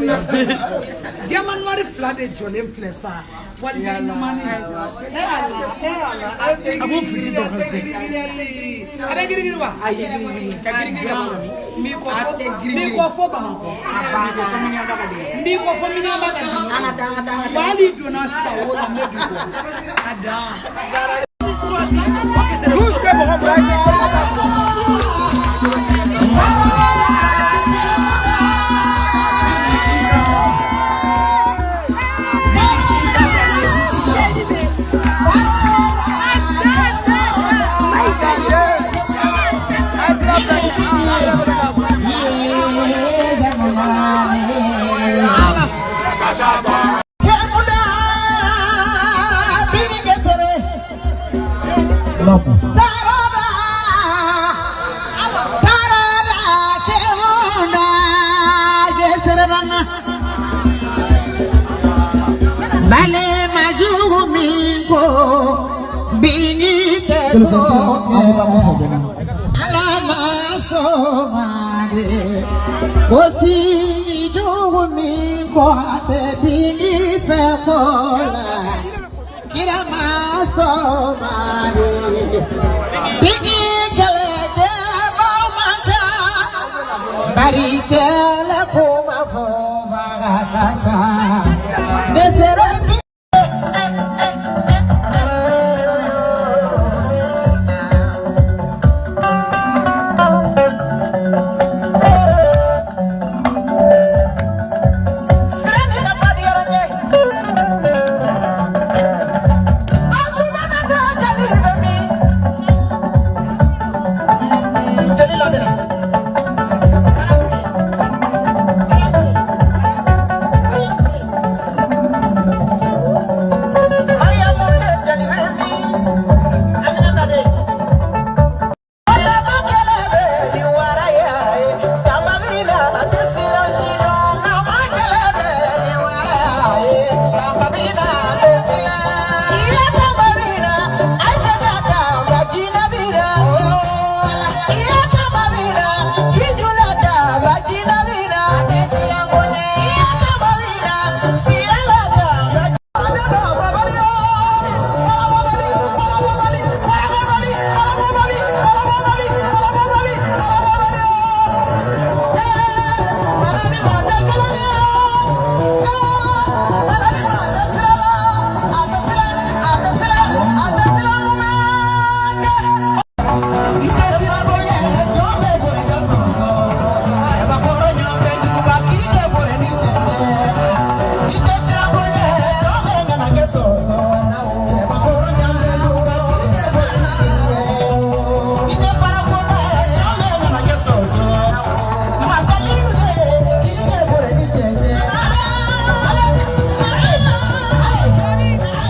na diamant noir fila de jɔlen filɛ sa waliden ɲumanni e ala e ala a tɛ A b'o fiti dɔ a tɛ girigiri a tɛ girigiri a bɛ girigiri wa ayi Ka girigiri ka bɔ min? n b'i kɔ A tɛ n girigiri. b'i kɔ fo Bamakɔ A banna. Ko miniyanba ka dege. N b'i kɔ fo miniyanba ka An ka taa, an ka taa, an ka wa taa. Hali donna sawo la n bɛ dugu a dan. Douze tɛ mɔgɔ bolo, ayi. Bale majugu min ko bingi tɛ ko ala ma sɔnma de ko sini jugu min ko a tɛ bingi fɛ ko la kira ma sɔnma de bingi kɛlɛ kɛbaw man ca bari kɛlɛ ko ma fɔ baga ka ca dɛsɛra.